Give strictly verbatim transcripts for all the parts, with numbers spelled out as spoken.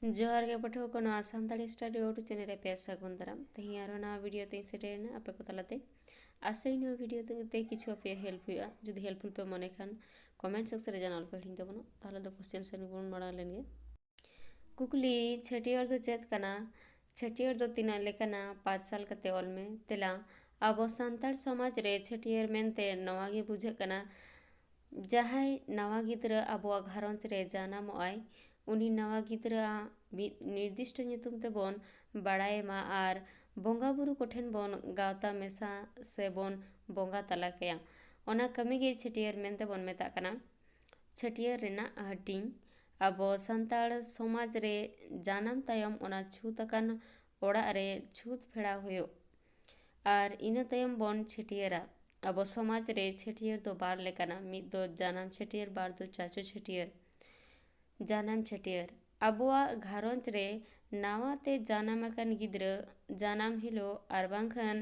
ᱡᱚᱦᱟᱨ ᱜᱮ ᱯᱟᱹᱴᱷᱩᱣᱟᱹ ᱠᱚ, ᱱᱚᱣᱟ Santali study O two channel ᱨᱮ ᱟᱯᱮ ᱥᱟᱹᱜᱩᱱ ᱫᱟᱨᱟᱢ᱾ ᱛᱮᱦᱮᱧ ᱟᱨᱦᱚᱸ ᱱᱟᱣᱟ video ᱛᱮᱧ ᱥᱮᱴᱮᱨᱮᱱᱟ ᱟᱯᱮ ᱠᱚ ᱛᱟᱞᱟᱛᱮ᱾ ᱟᱥᱟᱭᱟᱹᱧ ᱱᱚᱣᱟ video ᱛᱮ ᱠᱤᱪᱷᱩ ᱟᱯᱮᱭᱟᱜ help ᱦᱩᱭᱩᱜᱼᱟ᱾ ᱡᱩᱫᱤ helpful ᱯᱮ ᱢᱚᱱᱮ ᱠᱷᱟᱱ comment section ᱨᱮ ᱡᱟᱱᱟᱣ ᱟᱞᱚᱯᱮ ᱦᱤᱲᱤᱧ ᱛᱟᱵᱚᱱᱟ᱾ ᱛᱟᱦᱚᱞᱮ ᱫᱚ question ᱥᱮᱫ ᱵᱚᱱ ᱢᱟᱲᱟᱝ ᱞᱮᱱ ᱜᱮ᱾ ᱠᱩᱠᱞᱤ, ᱪᱷᱟᱹᱴᱭᱟᱹᱨ ᱫᱚ ᱪᱮᱫ ᱠᱟᱱᱟ? ᱪᱷᱟᱹᱴᱭᱟᱹᱨ ᱫᱚ ᱛᱤᱱᱟᱹᱜ ᱞᱮᱠᱟᱱᱟ? ᱯᱟᱸᱪ ᱥᱟᱞ ᱠᱟᱛᱮ ᱚᱞ ᱢᱮ᱾ ᱛᱮᱞᱟ, ᱟᱵᱚ ᱥᱟᱱᱛᱟᱲ ᱥᱚᱢᱟᱡᱽ ᱨᱮ ᱪᱷᱟᱹᱴᱭᱟᱹᱨ ᱢᱮᱱᱛᱮ ᱱᱚᱣᱟ ᱜᱮ ᱵᱩᱡᱷᱟᱹᱜ ᱠᱟᱱᱟ, ᱡᱟᱦᱟᱸᱭ ᱱᱟᱣᱟ ᱜᱤᱫᱽᱨᱟᱹ ᱟᱵᱚᱣᱟᱜ ᱜᱷᱟᱨᱚᱸᱡᱽ ᱨᱮ ᱡᱟᱱᱟᱢᱚᱜ ᱟᱭ, ᱩᱱᱤ ᱱᱟᱣᱟ ᱜᱤᱫᱽᱨᱟᱹᱣᱟᱜ ᱢᱤᱫ ᱱᱤᱨᱫᱤᱥᱴᱚ ᱧᱩᱛᱩᱢ ᱛᱮᱵᱚᱱ ᱵᱟᱲᱟᱭᱮᱢᱟ ᱟᱨ ᱵᱚᱸᱜᱟ ᱵᱩᱨᱩ ᱠᱚᱴᱷᱮᱱ ᱵᱚᱱ ᱜᱟᱶᱛᱟ ᱢᱮᱥᱟ ᱥᱮ ᱵᱚᱱ ᱵᱚᱸᱜᱟ ᱛᱟᱞᱟ ᱠᱟᱭᱟ᱾ ᱚᱱᱟ ᱠᱟᱹᱢᱤ ᱜᱮ ᱪᱷᱟᱹᱴᱭᱟᱹᱨ ᱢᱮᱱᱛᱮ ᱵᱚᱱ ᱢᱮᱛᱟᱜ ᱠᱟᱱᱟ᱾ ᱪᱷᱟᱹᱴᱭᱟᱹᱨ ᱨᱮᱱᱟᱜ ᱦᱟᱹᱴᱤᱧ᱾ ᱟᱵᱚ ᱥᱟᱱᱛᱟᱲ ᱥᱚᱢᱟᱡᱽ ᱨᱮ ᱡᱟᱱᱟᱢ ᱛᱟᱭᱚᱢ ᱚᱱᱟ ᱪᱷᱩᱛ ᱟᱠᱟᱱ ᱚᱲᱟᱜ ᱨᱮ ᱪᱷᱩᱛ ᱯᱷᱮᱲᱟᱣ ᱦᱩᱭᱩᱜ ᱟᱨ ᱤᱱᱟᱹ ᱛᱟᱭᱚᱢ ᱵᱚᱱ ᱪᱷᱟᱹᱴᱭᱟᱹᱨᱟ᱾ ᱟᱵᱚ ᱥᱚᱢᱟᱡᱽ ᱨᱮ ᱪᱷᱟᱹᱴᱭᱟᱹᱨ ᱫᱚ ᱵᱟᱨ ᱞᱮᱠᱟᱱᱟ, ᱢᱤᱫ ᱫᱚ ᱡᱟᱱᱟᱢ ᱪᱷᱟᱹᱴᱭᱟᱹᱨ, ᱵᱟᱨ ᱫᱚ ᱪᱟᱪᱳ ᱪᱷᱟᱹᱴᱭᱟᱹᱨ᱾ ᱡᱟᱱᱟᱢ ᱪᱷᱟᱹᱴᱭᱟᱹᱨ᱾ ᱟᱵᱚᱣᱟᱜ ᱜᱷᱟᱨᱚᱸᱡᱽ ᱨᱮ ᱱᱟᱣᱟ ᱛᱮ ᱡᱟᱱᱟᱢ ᱟᱠᱟᱱ ᱜᱤᱫᱽᱨᱟᱹ ᱡᱟᱱᱟᱢ ᱦᱤᱞᱳᱜ ᱟᱨ ᱵᱟᱝᱠᱷᱟᱱ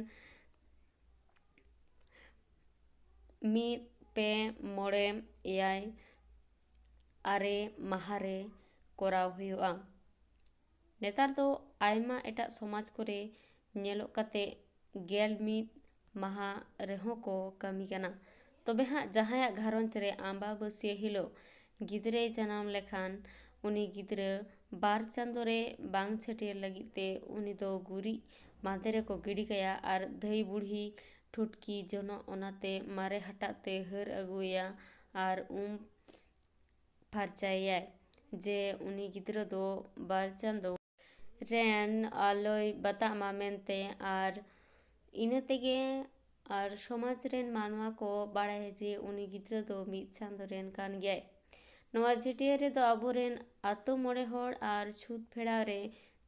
ᱢᱤᱫ, ᱯᱮ, ᱢᱚᱬᱮ, ᱮᱭᱟᱭ, ᱟᱨᱮ ᱢᱟᱦᱟ ᱨᱮ ᱠᱚᱨᱟᱣ ᱦᱩᱭᱩᱜᱼᱟ᱾ ᱱᱮᱛᱟᱨ ᱫᱚ ᱟᱭᱢᱟ ᱮᱴᱟᱜ ᱥᱚᱢᱟᱡᱽ ᱠᱚᱨᱮ ᱧᱮᱞᱚᱜ ᱠᱟᱛᱮ ᱜᱮᱞ ᱢᱤᱫ ᱢᱟᱦᱟ ᱨᱮᱦᱚᱸ ᱠᱚ ᱠᱟᱹᱢᱤ ᱠᱟᱱᱟ᱾ ᱛᱚᱵᱮ ᱦᱟᱸᱜ ᱡᱟᱦᱟᱸᱭᱟᱜ ᱜᱷᱟᱨᱚᱸᱡᱽ ᱨᱮ ᱟᱢᱵᱟᱵᱟᱹᱥᱭᱟᱹ ᱦᱤᱞᱳᱜ ᱜᱤᱫᱽᱨᱟᱹᱭ ᱡᱟᱱᱟᱢ ᱞᱮᱠᱷᱟᱱ, ᱩᱱᱤ ᱜᱤᱫᱽᱨᱟᱹ ᱵᱟᱨ ᱪᱟᱸᱫᱳ ᱨᱮ ᱵᱟᱝ ᱪᱷᱟᱹᱴᱭᱟᱹᱨ ᱞᱟᱹᱜᱤᱫ ᱛᱮ ᱩᱱᱤ ᱫᱚ ᱜᱩᱨᱤᱡ ᱢᱟᱸᱫᱮ ᱨᱮᱠᱚ ᱜᱤᱰᱤ ᱠᱟᱭᱟ ᱟᱨ ᱫᱷᱟᱹᱭ ᱵᱩᱲᱦᱤ ᱴᱷᱩᱴᱠᱤ ᱡᱚᱱᱚᱜ ᱚᱱᱟᱛᱮ ᱢᱟᱨᱮ ᱦᱟᱴᱟᱜ ᱛᱮ ᱦᱟᱹᱨ ᱟᱹᱜᱩᱭᱟ ᱟᱨ ᱩᱢ ᱯᱷᱟᱨᱪᱟᱭᱮᱭᱟᱭ, ᱡᱮ ᱩᱱᱤ ᱜᱤᱫᱽᱨᱟᱹ ᱫᱚ ᱵᱟᱨ ᱪᱟᱸᱫᱳ ᱨᱮᱱ ᱟᱞᱚᱭ ᱵᱟᱛᱟᱜ ᱢᱟ ᱢᱮᱱᱛᱮ᱾ ᱟᱨ ᱤᱱᱟᱹ ᱛᱮᱜᱮ ᱟᱨ ᱥᱚᱢᱟᱡᱽ ᱨᱮᱱ ᱢᱟᱱᱣᱟ ᱠᱚ ᱵᱟᱲᱟᱭᱟ ᱡᱮ ᱩᱱᱤ ᱜᱤᱫᱽᱨᱟᱹ ᱫᱚ ᱢᱤᱫ ᱪᱟᱸᱫᱳ ᱨᱮᱱ ᱠᱟᱱ ᱜᱮᱭᱟᱭ᱾ ᱱᱚᱣᱟ ᱪᱷᱟᱹᱴᱭᱟᱹᱨ ᱨᱮᱫᱚ ᱟᱵᱚᱨᱮᱱ ᱟᱛᱳ ᱢᱚᱬᱮ ᱦᱚᱲ ᱟᱨ ᱪᱷᱩᱛ ᱯᱷᱮᱲᱟᱣ ᱨᱮ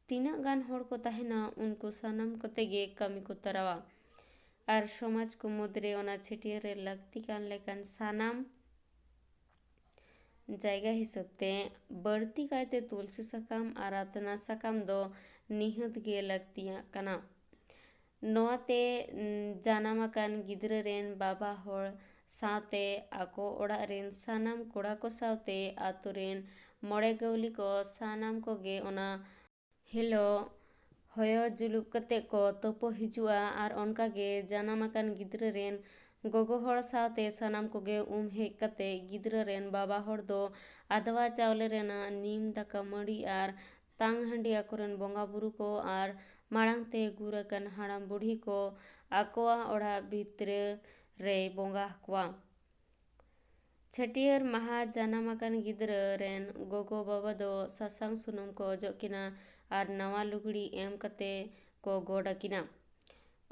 ᱛᱤᱱᱟᱹᱜ ᱜᱟᱱ ᱦᱚᱲ ᱠᱚ ᱛᱟᱦᱮᱱᱟ, ᱩᱱᱠᱩ ᱥᱟᱱᱟᱢ ᱠᱚᱛᱮ ᱜᱮ ᱠᱟᱹᱢᱤ ᱠᱚ ᱛᱚᱨᱟᱣᱟ᱾ ᱟᱨ ᱥᱚᱢᱟᱡᱽ ᱠᱚ ᱢᱩᱫᱽᱨᱮ ᱚᱱᱟ ᱪᱷᱟᱹᱴᱭᱟᱹᱨ ᱨᱮ ᱞᱟᱹᱠᱛᱤ ᱠᱟᱱ ᱞᱮᱠᱟᱱ ᱥᱟᱱᱟᱢ ᱡᱟᱭᱜᱟ ᱦᱤᱥᱟᱹᱵ ᱛᱮ ᱵᱟᱹᱲᱛᱤ ᱠᱟᱭᱛᱮ ᱛᱩᱞᱥᱤ ᱥᱟᱠᱟᱢ ᱟᱨ ᱟᱛᱱᱟ ᱥᱟᱠᱟᱢ ᱫᱚ ᱱᱤᱦᱟᱹᱛ ᱜᱮ ᱞᱟᱹᱠᱛᱤᱭᱟᱜ ᱠᱟᱱᱟ᱾ ᱱᱚᱣᱟᱛᱮ, ᱩᱸ, ᱡᱟᱱᱟᱢ ᱟᱠᱟᱱ ᱜᱤᱫᱽᱨᱟᱹ ᱨᱮᱱ ᱵᱟᱵᱟ ᱦᱚᱲ ᱥᱟᱶᱛᱮ ᱟᱠᱚ ᱚᱲᱟᱜ ᱨᱮᱱ ᱥᱟᱱᱟᱢ ᱠᱚᱲᱟ ᱠᱚ ᱥᱟᱶᱛᱮ ᱟᱛᱳ ᱨᱮᱱ ᱢᱚᱬᱮ ᱜᱟᱹᱣᱞᱤ ᱠᱚ ᱥᱟᱱᱟᱢ ᱠᱚᱜᱮ ᱚᱱᱟ ᱦᱤᱞᱳᱜ ᱦᱚᱭᱚ ᱡᱩᱞᱩᱯ ᱠᱟᱛᱮ ᱠᱚ ᱛᱳᱯᱳ ᱦᱤᱡᱩᱜᱼᱟ᱾ ᱟᱨ ᱚᱱᱠᱟ ᱜᱮ ᱡᱟᱱᱟᱢ ᱟᱠᱟᱱ ᱜᱤᱫᱽᱨᱟᱹ ᱨᱮᱱ ᱜᱚᱜᱚ ᱦᱚᱲ ᱥᱟᱶᱛᱮ ᱥᱟᱱᱟᱢ ᱠᱚᱜᱮ ᱩᱢ ᱦᱮᱡ ᱠᱟᱛᱮ ᱜᱤᱫᱽᱨᱟᱹ ᱨᱮᱱ ᱵᱟᱵᱟ ᱦᱚᱲ ᱫᱚ ᱟᱫᱽᱣᱟ ᱪᱟᱣᱞᱮ ᱨᱮᱱᱟᱜ ᱱᱤᱢ ᱫᱟᱠᱟ ᱢᱟᱹᱰᱤ ᱟᱨ ᱛᱟᱝ ᱦᱟᱺᱰᱤ ᱟᱠᱚᱨᱮᱱ ᱵᱚᱸᱜᱟ ᱵᱩᱨᱩ ᱠᱚ ᱟᱨ ᱢᱟᱲᱟᱝ ᱛᱮ ᱜᱩᱨ ᱟᱠᱟᱱ ᱦᱟᱲᱟᱢ ᱵᱩᱲᱦᱤ ᱠᱚ ᱟᱠᱚᱣᱟᱜ ᱚᱲᱟᱜ ᱵᱷᱤᱛᱨᱤ ᱨᱮᱭ ᱵᱚᱸᱜᱟ ᱟᱠᱚᱣᱟ᱾ ᱪᱷᱟᱹᱴᱭᱟᱹᱨ ᱢᱟᱦᱟ ᱡᱟᱱᱟᱢ ᱟᱠᱟᱱ ᱜᱤᱫᱽᱨᱟᱹ ᱨᱮᱱ ᱜᱚᱜᱚ ᱵᱟᱵᱟ ᱫᱚ ᱥᱟᱥᱟᱝ ᱥᱩᱱᱩᱢ ᱠᱚ ᱚᱡᱚᱜ ᱠᱤᱱᱟ ᱟᱨ ᱱᱟᱣᱟ ᱞᱩᱜᱽᱲᱤ ᱮᱢ ᱠᱟᱛᱮ ᱠᱚ ᱜᱚᱰ ᱟᱹᱠᱤᱱᱟ᱾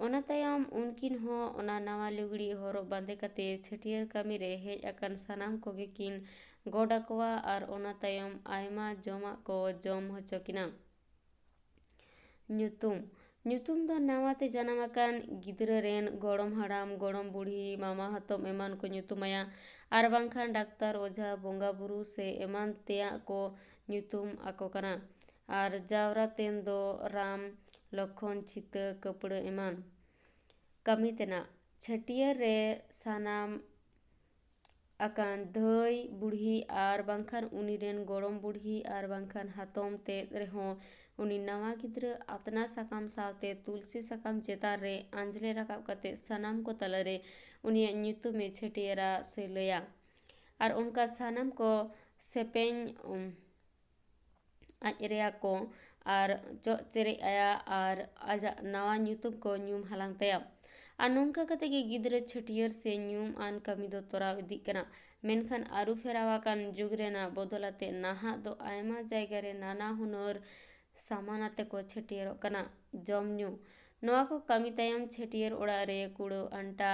ᱚᱱᱟ ᱛᱟᱭᱚᱢ ᱩᱱᱠᱤᱱ ᱦᱚᱸ ᱚᱱᱟ ᱱᱟᱣᱟ ᱞᱩᱜᱽᱲᱤ ᱦᱚᱨᱚᱜ ᱵᱟᱸᱫᱮ ᱠᱟᱛᱮ ᱪᱷᱟᱹᱴᱭᱟᱹᱨ ᱠᱟᱹᱢᱤ ᱨᱮ ᱦᱮᱡ ᱟᱠᱟᱱ ᱥᱟᱱᱟᱢ ᱠᱚᱜᱮ ᱠᱤᱱ ᱜᱚᱰ ᱟᱠᱚᱣᱟ ᱟᱨ ᱚᱱᱟ ᱛᱟᱭᱚᱢ ᱟᱭᱢᱟ ᱡᱚᱢᱟᱜ ᱠᱚ ᱡᱚᱢ ᱦᱚᱪᱚ ᱠᱤᱱᱟ᱾ ᱧᱩᱛᱩᱢ᱾ ᱧᱩᱛᱩᱢ ᱫᱚ ᱱᱟᱣᱟ ᱛᱮ ᱡᱟᱱᱟᱢ ᱟᱠᱟᱱ ᱜᱤᱫᱽᱨᱟᱹ ᱨᱮᱱ ᱜᱚᱲᱚᱢ ᱦᱟᱲᱟᱢ, ᱜᱚᱲᱚᱢ ᱵᱩᱲᱦᱤ, ᱢᱟᱢᱟ ᱦᱟᱛᱚᱢ ᱮᱢᱟᱱ ᱠᱚ ᱧᱩᱛᱩᱢ ᱟᱭᱟ᱾ ᱟᱨ ᱵᱟᱝᱠᱷᱟᱱ ᱰᱟᱠᱛᱟᱨ, ᱚᱡᱷᱟ, ᱵᱚᱸᱜᱟ ᱵᱩᱨᱩ ᱥᱮ ᱮᱢᱟᱱ ᱛᱮᱭᱟᱜ ᱠᱚ ᱧᱩᱛᱩᱢ ᱟᱠᱚ ᱠᱟᱱᱟ᱾ ᱟᱨ ᱡᱟᱣᱨᱟ ᱛᱮᱱ ᱫᱚ ᱨᱟᱢ, ᱞᱚᱠᱷᱚᱱ, ᱪᱷᱤᱛᱟᱹ, ᱠᱟᱹᱯᱲᱟᱹ ᱮᱢᱟᱱ᱾ ᱠᱟᱹᱢᱤ ᱛᱮᱱᱟᱜ᱾ ᱪᱷᱟᱹᱴᱭᱟᱹᱨ ᱨᱮ ᱥᱟᱱᱟᱢ ᱟᱠᱟᱱ ᱫᱷᱟᱹᱭ ᱵᱩᱲᱦᱤ ᱟᱨ ᱵᱟᱝᱠᱷᱟᱱ ᱩᱱᱤ ᱨᱮᱱ ᱜᱚᱲᱚᱢ ᱵᱩᱲᱦᱤ ᱟᱨ ᱵᱟᱝᱠᱷᱟᱱ ᱦᱟᱛᱚᱢ ᱛᱮᱫ ᱨᱮᱦᱚᱸ ᱩᱱᱤ ᱱᱟᱣᱟ ᱜᱤᱫᱽᱨᱟᱹ ᱟᱛᱱᱟ ᱥᱟᱠᱟᱢ ᱥᱟᱶᱛᱮ ᱛᱩᱞᱥᱤ ᱥᱟᱠᱟᱢ ᱪᱮᱛᱟᱱ ᱨᱮ ᱟᱸᱡᱽᱞᱮ ᱨᱟᱠᱟᱵ ᱠᱟᱛᱮ ᱥᱟᱱᱟᱢ ᱠᱚ ᱛᱟᱞᱟᱨᱮ ᱩᱱᱤᱭᱟᱜ ᱧᱩᱛᱩᱢᱮ ᱪᱷᱟᱹᱴᱭᱟᱹᱨᱟ ᱥᱮ ᱞᱟᱹᱭᱟ᱾ ᱟᱨ ᱚᱱᱠᱟ ᱥᱟᱱᱟᱢ ᱠᱚ ᱥᱮᱯᱮᱧ, ᱩᱢ, ᱟᱡ ᱮᱨᱟ ᱠᱚ ᱟᱨ ᱪᱚᱜ ᱪᱮᱨᱮᱡ ᱟᱭᱟ ᱟᱨ ᱟᱡᱟᱜ ᱱᱟᱣᱟ ᱧᱩᱛᱩᱢ ᱠᱚ ᱧᱩᱢ ᱦᱟᱞᱟᱝ ᱛᱟᱭᱟ᱾ ᱟᱨ ᱱᱚᱝᱠᱟ ᱠᱟᱛᱮ ᱜᱮ ᱜᱤᱫᱽᱨᱟᱹ ᱪᱷᱟᱹᱴᱭᱟᱹᱨ ᱥᱮ ᱧᱩᱢ ᱟᱱ ᱠᱟᱹᱢᱤ ᱫᱚ ᱛᱚᱨᱟᱣ ᱤᱫᱤᱜ ᱠᱟᱱᱟ᱾ ᱢᱮᱱᱠᱷᱟᱱ ᱟᱹᱨᱩ ᱯᱷᱮᱨᱟᱣ ᱟᱠᱟᱱ ᱡᱩᱜᱽ ᱨᱮᱱᱟᱜ ᱵᱚᱫᱚᱞ ᱟᱛᱮ ᱱᱟᱦᱟᱜ ᱫᱚ ᱟᱭᱢᱟ ᱡᱟᱭᱜᱟ ᱨᱮ ᱱᱟᱱᱟ ᱦᱩᱱᱟᱹᱨ ᱥᱟᱢᱟᱱ ᱟᱛᱮ ᱠᱚ ᱪᱷᱟᱹᱴᱭᱟᱹᱨᱚᱜ ᱠᱟᱱᱟ᱾ ᱡᱚᱢ ᱧᱩ᱾ ᱱᱚᱣᱟ ᱠᱚ ᱠᱟᱹᱢᱤ ᱛᱟᱭᱚᱢ ᱪᱷᱟᱹᱴᱭᱟᱹᱨ ᱚᱲᱟᱜ ᱨᱮ ᱠᱩᱲᱟᱹᱣ ᱟᱱᱴᱟ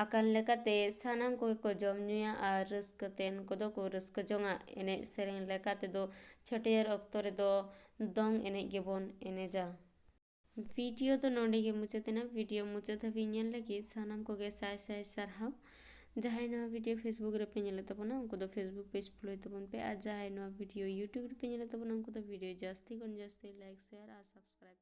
ᱟᱠᱟᱱ ᱞᱮᱠᱟᱛᱮ ᱥᱟᱱᱟᱢ ᱠᱚᱜᱮ ᱠᱚ ᱡᱚᱢ ᱧᱩᱭᱟ ᱟᱨ ᱨᱟᱹᱥᱠᱟᱹ ᱛᱮᱱ ᱠᱚᱫᱚ ᱠᱚ ᱨᱟᱹᱥᱠᱟᱹ ᱡᱚᱝᱟ᱾ ᱮᱱᱮᱡ ᱥᱮᱨᱮᱧ ᱞᱮᱠᱟ ᱛᱮᱫᱚ ᱪᱷᱟᱹᱴᱭᱟᱹᱨ ᱚᱠᱛᱚ ᱨᱮᱫᱚ ᱫᱚᱝ ᱮᱱᱮᱡ ᱜᱮᱵᱚᱱ ᱮᱱᱮᱡᱟ᱾ ᱵᱷᱤᱰᱤᱭᱳ ᱫᱚ ᱱᱚᱸᱰᱮ ᱜᱮ ᱢᱩᱪᱟᱹᱫ ᱮᱱᱟ᱾ ᱵᱷᱤᱰᱤᱭᱳ ᱢᱩᱪᱟᱹᱫ ᱫᱷᱟᱹᱵᱤᱡ ᱧᱮᱞ ᱞᱟᱹᱜᱤᱫ ᱥᱟᱱᱟᱢ ᱠᱚᱜᱮ ᱥᱟᱭ ᱥᱟᱭ ᱥᱟᱨᱦᱟᱣ᱾ ᱡᱟᱦᱟᱸᱭ ᱱᱚᱣᱟ ᱵᱷᱤᱰᱤᱭᱳ Facebook ᱨᱮᱯᱮ ᱧᱮᱞᱮᱫ ᱛᱟᱵᱚᱱᱟ, ᱩᱱᱠᱩ ᱫᱚ Facebook page follow ᱛᱟᱵᱚᱱ ᱯᱮ, ᱟᱨ ᱡᱟᱦᱟᱸᱭ ᱱᱚᱣᱟ ᱵᱷᱤᱰᱤᱭᱳ YouTube ᱨᱮᱯᱮ ᱧᱮᱞᱮᱫ ᱛᱟᱵᱚᱱᱟ, ᱩᱱᱠᱩ ᱫᱚ ᱵᱷᱤᱰᱤᱭᱳ ᱡᱟᱹᱥᱛᱤ ᱠᱷᱚᱱ ᱡᱟᱹᱥᱛᱤ like, share ᱟᱨ subscribe